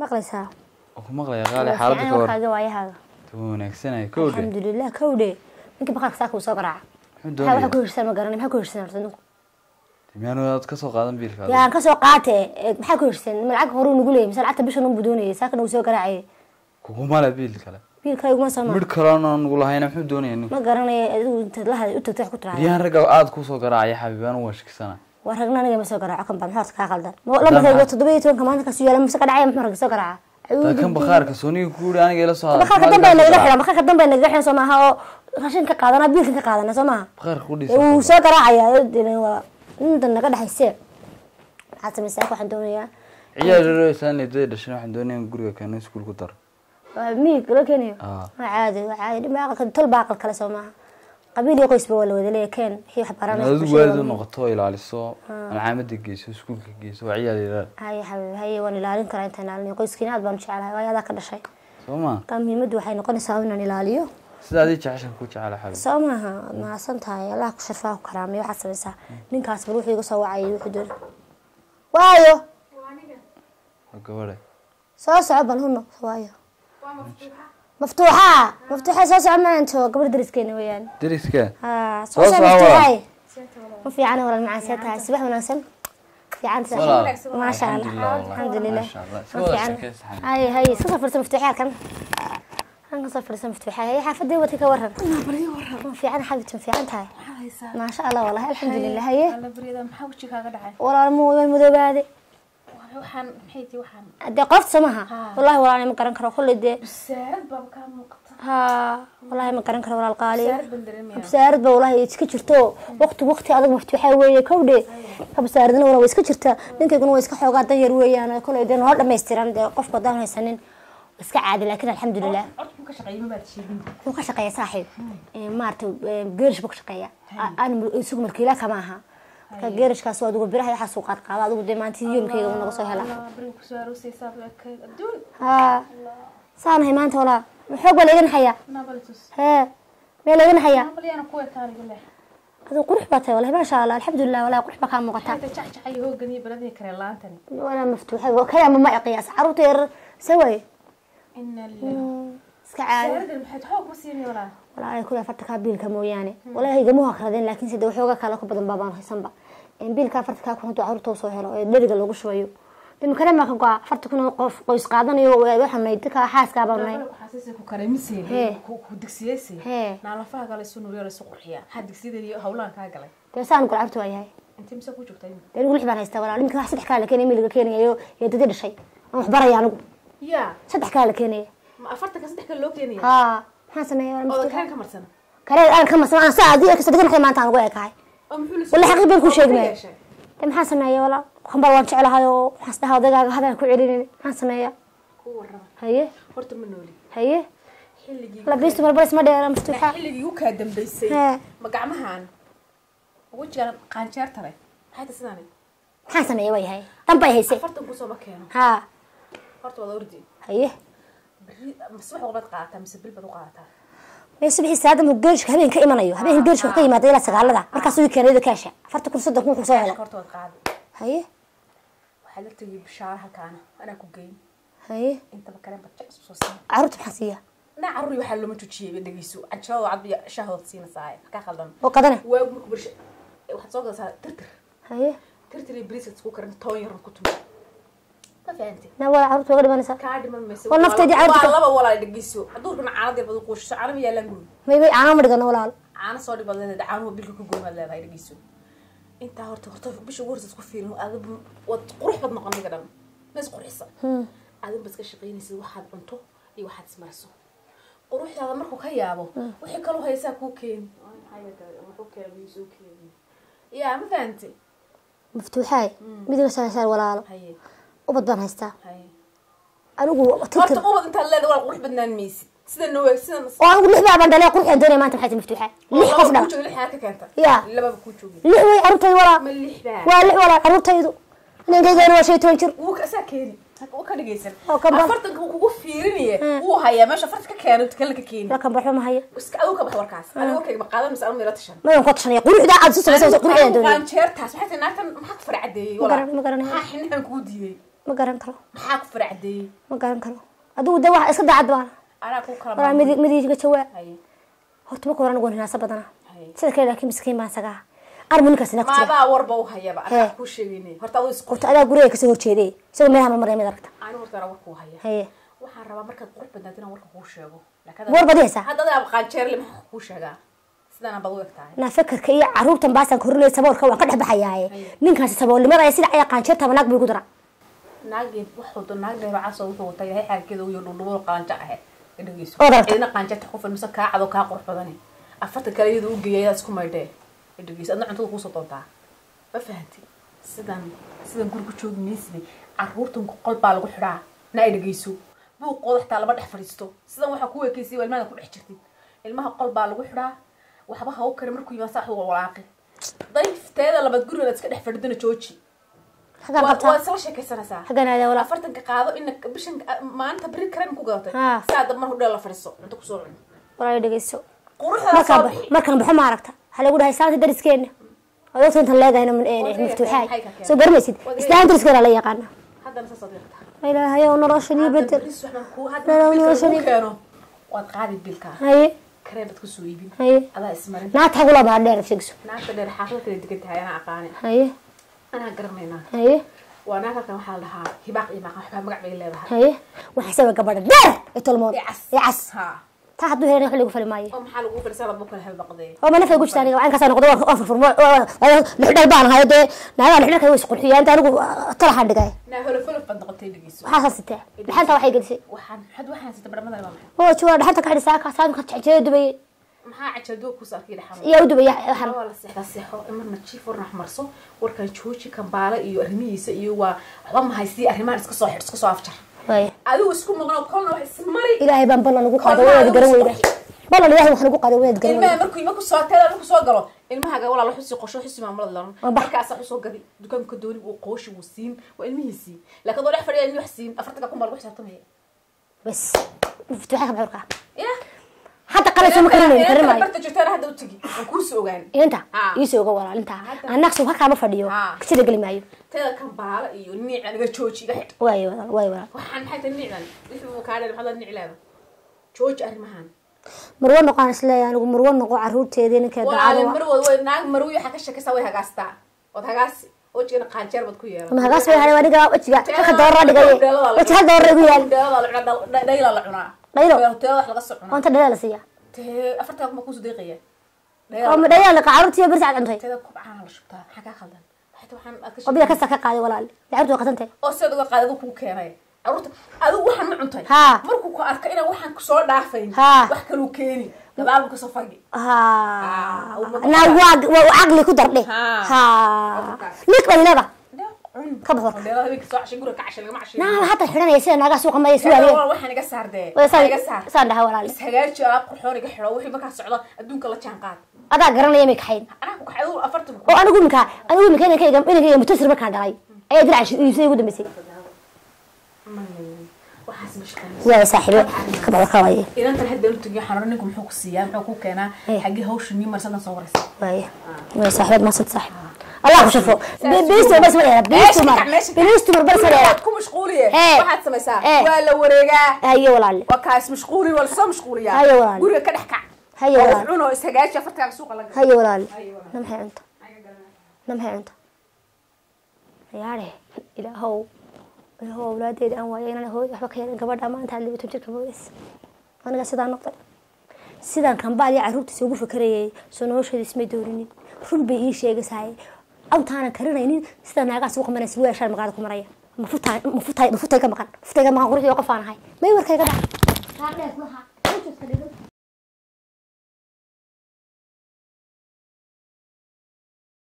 Maqlaysaa? Ku maqlaya qaali, xaaladda ka war? Kaaga waayahaaga. Tuwa wanaagsanay kowdhe. Alxamdulilah kowdhe. Ninka baqaarka saaka uu soo garaaca. Muxuu Maxaa waxa doonaya? Ku heshiisaan ma garanay, maxaa ku heshiisaan horta ninku? Miyaanu aad ka soo qaadan biilka? Yaan ka soo qaate, maxaa ku heshiiseen? Ma lacag horuu nagu leeyay mise lacagta bishan unbuu doonayay? Saakana uu soo garaacayay. Kuguma le biil kale. Biil kale iguma soo ma Midh kalena nugu lahayna, muxuu doonaya ninku? Ma garanaya, adigu intaad la u tagtay wax ku tiraahda. Riyahan ragga aada kuu soo garaacaya xabiib, anu waa shikisana. Waa ragna, aniga ma soo garaaco kan baa. Maxaa horta kaa qaldan? Lambarkayga 17-ka maanta kasu yaala mise ka dhacaya? Muxuu ragga soo garaaca? Taa kan bakhaarka sooniga ku yidhi aniga ila soo hadal. Bakhaarka dambe nagaga xiran, bakhaarka dambe nagaga xiran soo maaha, oo raashin ka qaadana, biilkan ka qaadana soo maaha? Bakhaarka ku Ee, wuu dhiisa. Soo garaacaya waa inta naga dhexaysee. Maxaad samaysaa? Waxaan doonayaa Ciyaar yaro isaan leedahay dhashan, waxaan doonaya in guriga keeno, iskuul ku daro. Waa miig loo keenayo. Ah. Waa caadi, waa caadi, dhib aqalka tol baa aqal kale soo maaha, qabiil iyo qoysba waa la wada leeyahay. Keen wixii wax baranaya. Inaad adigu waalid u noqoto oo ilaaliso, malcaamada geyso, iskuulka geyso, waa ciyaar yaraa. Haye xabiib, haye, waan ilaalin karaa intaan ilaalinayo. Qoyskiina aad baan u jeclahay, waayo adaa ka dhashay. Soo ma? Marka muhiimaddu waxay noqonaysaa inaan ilaaliyo. Sida adii jeceshan ku jecela xabiib. Soo maaha? Waad mahadsan tahay, Allah ku sharfaa, ku karaamiyo. Waxaad samaysaa, ninkaas bal wuxuu iga soo wacayay, wuxuu doonay waayo. Waa gabadhe. Soo soco bal huno, waayo maftuuxa, maftuuxa soo soco maanto, gabadh dariskeena weeyaan. Deriska. Ha soo Soo soco. soco walaal. Maftuuxay, ma fiican walaal macaan, see tahay? Subax wanaagsan, fiican tahay? Walaal. Maasha Allah. Alxamdulillah wallahi. Alxamdulilah. Maasha Allah. Iska Ma wada fiican. sheekaysa xabiib. Haye haye, iska soo fadhiisa maftuuxa halkan, halkan soo fadhiisa maftuuxa. Haye, xaafadii wadka ka waran? Ma fiican xabibti, ma fiican tahay? Maasha Allah wallahi, alxamdulilah. Haye. Alla baryada, maxaa wejigaaga dhacay? Walaal mu way madoobaade. Waxaan maxay tii waxaan? Dee qofta samaha wallahi walaal ma garan karo kolley dee. Bisaarad baaba kaa muuqata. Ha wallahi ma garan karo walaal qaali. Bisaarad baan dareemayaa. Habsaarid ba wallahi iska jirto, waqti waqti adag maftuuxa weeye kowdhe. Habsaaridna walaal way iska jirtaa, ninkayguna waa iska xoogaa dan yar weeyaan kolley dee, noo dhammaystiran dee, qofka haddaan haysanin iska caadi, laakiin alxamdulilah. Horta muxuu ka shaqeeyay? Ma baad sheegin. Wuxuu ka shaqeeyaa saaxiib, maaragtay, geerish buu ka shaqeeyaa. Aan isagu markiila kama aha, marka geerishkaas waa adigu biraha waxaas uu qaad qaada, adigu dee maanta yoomkayga uu naga soo helaa. Allah, bariga kusoo aroosaysaa u ekayd adduun. Haa, saanahay maanta walaal, xoog baa layga naxayaa. Naabal tus. Hee, meel layga naxayaa. Naabal yaana ku ekaan igu leh. Adigu qurux baa tahay wallahi, maasha Allah, alxamdulilah, wallahi qurux baa kaa muuqataa. Maxay tahay jacjacay hoogan iyo baladii kare laantani? Walaa maftuuxa kaya ma qiyaas caruurta yar saway. Inna lillahi. Iska caadi. Bisaaradan maxay xoog ma siinay walaal? Walaa kulli 40-kaa biilka mooyaane wallahi igama hakradeen, laakiin sida waxooga kale ku badan baabaan haysanba biilka 40-kaa kun hadduu caruurta usoo helo ee dheriga loogu shubayo imikana maa ka go-a 40,000 oo qof qoys qaadanayo. Waxaan nahay dadka xaaskaa baan nahay. Naabal ku xaasisay ku kareemisay. Hee. Ku digsiyeysay. Hee. Naalafaha kale isu nuuriyo, la isu qurxiyaa, maxaa digsiyadan iyo hawlahan kaa galay? Dee saan gol carruurta waa yahay. Intee mise ku joogtaa imika? Dee anigu lix baan haystaa walaal, imika wax saddex kaa la keenaya, miliga keenayayo iyo dadii dhashay aan wax baraya anigu. Yaa. Saddex kaa la keenaya. Ma 40-ka saddex kale loo keenaya? Haa, maxaan sameeya walaal? Oodan Maftuuxa kareen ka marsan. Kareen aan ka marsan, aan saa adii ka naxay maanta aan ugu ekahay. Oo muxuu la Wallahi xaqiiq baan kuu sheegi maayo. yeeshay? Dee maxaan sameeya walaal? Khambar waan jeclahay oo waxaan isdhahaa odagaaga hadaan ku celinin. Maxaan sameeya? Ku warrama. Haye. Horta ma nooli. Haye. Xilligii Labiistu marbaris ma dheera maftuuxa. Xilligii u kaa dambeysay. Hee. Ma gacmahan wejigan qaanjeerta leh maxay tahay sidaani? Maxaan sameeya waa yahay dan bay haysay. 40 kusoo ma keeno. Haa. Horta waad ordi. Haye. Berri ma subax walbaad qaadataa mise bil baad u qaadataa? Mee subaxii salaada muu geerishka habeen ka imanayo, habeenka geerishka wuxuu ka yimaada ilaa 9-da, markaasuu ii keenay iyadoo kaasha 40,000, 30,000 wuxuu soo helo. Horta waad qaadi. Haye. Waxaad la tegay bishaara halkaana anaa ku geyn. Haye. Intaba kareen baad jac isku soo siin. Carruurta maxaan siiya? Na carruur waxaa looma joojiyey, dhegeyso, canjeerada cad iyo shaahood siinaysaa ka khaldan. Oo qadane. Waagu markuu barsha waxaad soo gadaysaa tirtir. Haye. Tirtir iyo bariis isku karin, toon yar ku tumi, ma fahantay? Na waa carruurta uga dhimanaysaa. Kaa dhiman mayso. Waa nafteedii carruurta waa laba walaal, dhegeyso, haduurkana caanad yar baad u quushiso, caano ma yaalaan guriga? May may, caano ma dhigano walaal. Caano soo dhig baad leedahay, caanuhu bilka ka goyn baad leedahay. Dhegeyso, intaa horta horta bisha ugu horreysa isku fiirin, adig waad qurux baad noqon, adiga dhan ma is qurxisa, adin baad iska shaqaynaysid, waxaad cunto iyo waxaad ismariso, quruxdaada markuu ka yaabo wixii kaloo haysaa kuu keeni, yaa ma fahantay? Maftuuxaay, mid iga soo saar walaalo. Haye. Ubad baan haystaa. Haye. Anigu horta tirtir ubad intaad leedahay waa qurux badnaan maysid sida noo sida. Oo anigu lix baa baan dhalay, qurxaan doonaya maanta. Maxay tahay maftuuxa lix qof kuu dhala? jooga lix aad ka keenta. Yaa. Lababa kuu joogin. Lix way carruurtaydu walaal. Ma lix baa? Waa lix walaal carruurtaydu, ninkaygana waa 15 jir. Wuu ka asaa keeni wuu ka dhigaysan. Oo kan 40-ka wuu kugu fiirinaya, wuu hayaa meesha 40 ka keeno kale ka keeni. La kan baxo ma haya. Iska adigu ka bax warkaas, anigu warkayga ma qaadan mise anigu ila tashan? Mayan ku tashanaya, quruxda aad isu samaysayso, quruxdaan doonaya. Qaanjeertaas maxay tahay naagtan? Maxaa ku farcadeeyey? Ma garanayo. Maxaa xinahan kuu diiday? Ma garan karo. Maxaa ku faracdeeyey? Ma garan karo. Adigu de wax iska daacad baan. Anaa ku kala Walaa mid mid iga jawaab. Haye. Horta marka hore anigu waan hinaasa badanaa. Haye. Sida kale laakiin miskiin baan isaga. Armu ninkaas inaad ku jira. Maadaa warba u hayaba, anaa kuu sheegaynay. Horta aduu isqurxi. Horta adaa guriga kasoo horjeeday. Isagoo meelaha marmaraya mid aragta. Anigu horta anaa warka u haya. Haye. Waxaan rabaa markaad qurux badnaatid inaan warka kuu sheego. Laakiin War baad haysaa? Hadda adaa qaanjeerle maxaa kuu sheegaa? Sidaan baad u egtahay. Na fakarka iyo caruurtan baasaan korinay saboolka waan ka dhex baxayaaye. Ninkaasi saboolnimada sida ay qaanjeerta naag buu igu daraa. Naagii wuxuu doon naag dheer cas oo wuxuu watay ilaahay xaalkeeda iyo dhudhubo qaanja ahayd. Dhageyso. Oo darta. Idina qaanjeerta qof mise kaa cado kaa qurux badani. Afarta kale iyadu u geeyay isku maydhee. Dhageyso, adna cuntada kuu soo doontaa. Ma fahanti? Sidan guriga joogi maysid. Caruurtan ku qol baa lagu xidhaa. Na ay dhageyso. Buuqooda xitaa lama dhex fadhiisto. Sidan waxa ku ekeysay waa ilmaha ku dhex jirtid. Ilmaha qol baa lagu xidhaa. Waxba ha u karin markuu yimaado saax uu walaaqi. Dayfteeda labaad guriga iska dhex fadhidana jooji. Hagaan Waa qabtaa. waa isla sheekaysanaysaa. Hagaan aadaa walaa. Afartanka qaado in bishan maanta beri kareem ku gadatay. Ha. Saa dab mar hudheel la fadhiiso cunto ku soo cun. Walaa dhageyso. Quruxda Markaan soo baxo bixi. markaan baxo ma aragta. Waxa lagu dhahay islaanta dariskeena. Odayga intan leegayna maftuuxaay. Soo garmaysid. Islaanta dariskeena la yaqaana. Haddana saas aad leedahay. Ilaahay oo nolosha nii bedel. Bris waxaan ku hadda Nolol bilka nolosha lagu nii- keeno. Waad qaadi bilka. Haye. Kareem baad ku soo iibin. Haye. Adaa ismarin. Naagta xagula baa dheer sheegso. Naagta dheer xaafadda kala degan tahay anaa aqaani. Haye. Anaa garanaynaa. Haye. Waa naag halkan waxaa la dhahaa hibaaq iyo maaqan waxbaa magac bay leedahay. Haye. Waxa sabab gabadha dheer ee tolmoon. Ee cas. Ee cas. Ha. Taa hadduu helana wax lagu fali maayo. Oo maxaa lagu fadhiisaa laba kala hel baqday. Oo ma nafay ku jirtaa aniga waxaan ka soo noqdo waan furfurmo lix dhal baan hayo dee naagaha lix dhalka way isqurxiyaan inta anigu talaxaan dhigay. Naa holof holof baad noqotay dhageyso. Waxaa saas sitee dhaxanta waxay gelisay. Waxaan had waxaan sita barmada waa maxay? Oo jawaab dhaxanta ka xidhisaa ka saad ka jecjeeda dubayay. Maxaa cajadu ku saarkii dhaxan? Iyaa u dubaya waxaan. Waa la seexdaa seexo marna jiif warna wax marso warkan jooji kambaala iyo arrimihiisa iyo waa waxba ma haystii arrimahan iska soo xidh iska soo afjar. Waay. Adigu isku maqno kolna wax ismari. Ilaahay baan ballan ugu qaaday waad garan weyda. Ballan ilaahay waxaan ugu qaaday waad garan Ilmaha weyda. markuu ima ku soo teeda markuu soo galo ilmaha walaal wuxuu sii qosho wuxuu sii maamulad lan. Waa bax. Markaas wuxuu soo gadi dukaanka dooni uu qooshi uu siin waa ilmihiisii. Laakiin doo dhex fadhiya ilmihi wax siin afartanka kun baa lagu xisaabtamaya. Bas maftuuxa ka baxurka. Yaa. Hadda qalayso ma karin karin maayo. Barta jirtaan hadda u tagi aan kuu soo ogaan. Inta Ha. ii soo oga walaal inta anaqsu halkaa ma fadhiyo. Ha. Kajida geli maayo. Teeda kambaala iyo niican iga jooji iga xidh. Waay walaal waay walaal. Waxaan maxay tahay niican? Wixii uu kaa dheer maxaa la niic leedahay? Jooji arrimahan. Marwo noqon isleeyahay anigu marwo noqo caruurteedii ninkeeda Walaal daacad. marwo way naag marwo waxa ka sheekaysaa way hagaastaa. Wad hagaasi wajigana qaanjeer baad ku yeelan. Ma hagaas way haray aniga wajiga halka doorar dhigay. Wajiga hal doorar igu yaal. Dheelada la cunaa dhayla la cunaa. Dhaylo. Teeda wax laga soo cunaa. Wanta dheela la siiya. Tee afarta kuma ku soo deeqaya. Oo ma dheela la caruurtii bari saacad cuntay. Teeda kubcaan la shubtaa. Maxaa ka khaldan? Waxay tahay waxaan aad ka Oo biyo kasta ka qaaday walaal. Caruurtu waa qasantay. Oo sidaad uga qaaday adigu kuu keenay. Caruurta adigu waxaan ma cuntay. Ha. Markuu ku arko inaan waxaan ku soo dhaafayn. Ha. Wax kaluu keeni. Gadaal buu ka soo fagi. Ha. Na waa waa aqli ku dardhe. Ha. Ha. Nik bal leeba. Ka baxo. Dheelada habeenkii soo cashay guriga ka cashay lagama cashay. Naa hadda xiranaya sida naaga suuqa maya suwaaliye. Waxaan iga saar dee. Way Waxaan iga saar. saan dhaha walaal. Is hagaaji alaab qurxoon iga xidho wixii markaa socda adduunka la jaan qaad. Adaa garanaya may kaxayn. Anaa ku kaxay adigu afartan Oo anigu minka anigu minka inankayga mutasir markaan dhalay. Ayaa dirac iibsay ugu dambeysay. Waxaas ma shaqeynayso. Waa saaxiibo ka baxo ka waaye. Inantan hadda u tagi waxaan oran ninku muxuu ku siiyaa muxuu ku keenaa xaggee hawsha nii marsadan soo waraysa. Waaye. Waa saaxiibad ma sad saaxiib. Allah ku shafo. Biistu bas ma dheera biistu mar. Biistu mar bas ma dheera. Waad ku mashquuliye. Ee. Waxaad samaysaa Ee. waa la wareegaa. Haye walaal. Waa kaas mashquuli waa lasoo mashquuliyaa. Haye walaal. Guriga ka dhex kac. Haye Oo walaal. wax cuno is hagaaji afartaaga suuqa la gal. Haye walaal. Haye walaal. Na maxay cunta? Na maxay cunta? Yaare ilaahow. Ilaahow awlaadeeda aan waayay inaan hooyo waxba ka yeelin gabadha maanta aad 12 jirka moodaysa. Aniga sidaan noqday. Sidaan kambaal iyo caruurtiisa ugu fakarayay soo nolosheeda ismay doorinin. Run bay ii sheegaysaa. Awtaanan karinaynin sida naagaa suuqa maraysa weeshaan magaalada ku maraya. Ma futay ma futay ma futay ka maqan. Futay ka maqan quruxdii qof aan ahay. May warkayga dhac.